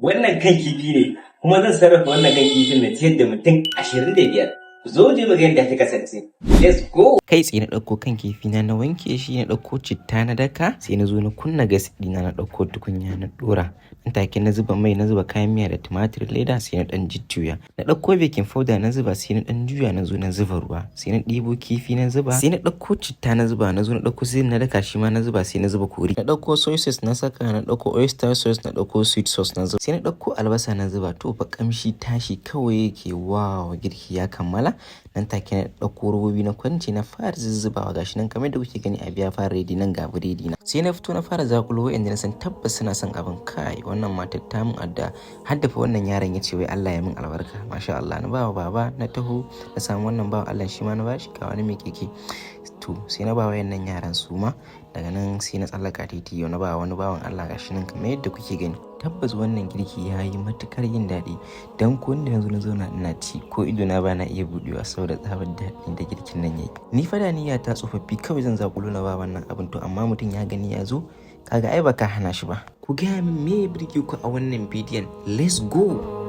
Wannan kan kifi ne, kuma zan sarrafa wannan kan kifin na ciyar da mutum 25. Zo je mu ga yadda ta kasance. Let's go! Kai tsaye na ɗauko kan kifi na, na wanke shi, na ɗauko citta na daka, sai na zo na kunna gas ɗina, na ɗauko tukunya na ɗora. Nan take na zuba mai, na zuba kayan miya da tumatir leda, sai na ɗan jujjuya. Na ɗauko baking powder na zuba, sai na ɗan juya, na zo na zuba ruwa, sai na ɗebo kifi na zuba, sai na ɗauko citta na zuba, na zo na ɗauko sai na daka shi ma na zuba, sai na zuba curry. Na ɗauko soy sauce na saka, na ɗauko oyster sauce, na ɗauko sweet sauce na zuba, sai na ɗauko albasa na zuba. To fa, kamshi tashi kawai yake. Wow, girki ya kammala. Nan take na ɗauko robobi na kwance, na fara zuzzubawa. Gashi nan kamar yadda kuke gani, abu ya fara ready. Nan ga biredi na, sai na fito na fara zakulo wa'anda na san tabbas suna son abin. Kai, wannan matar ta mun adda haddafa. Wannan yaron ya ce wai Allah ya min albarka. Masha Allah, na ba wa baba, na taho na samu wannan bawan Allah, shi ma na bashi. Ga wani mai keke. To, sai na ba wayannan yaran su ma. Daga nan sai na tsallaka titi yau na ba wani bawan Allah. Gashi nan kamar yadda kuke gani, tabbas wannan girki ya yi matukar yin daɗi, don ko wanda yanzu na zauna ina ci, ko ido na ba na iya buɗewa saboda tsabar daɗin da girkin nan yayi. Ni fa da niyya ta tsofaffi kawai zan zakulo na ba wannan abin. To, amma mutum ya gani ya zo, kaga ai baka hana shi ba. Ku gaya min me ya burge ku a wannan bidiyon. Let's go!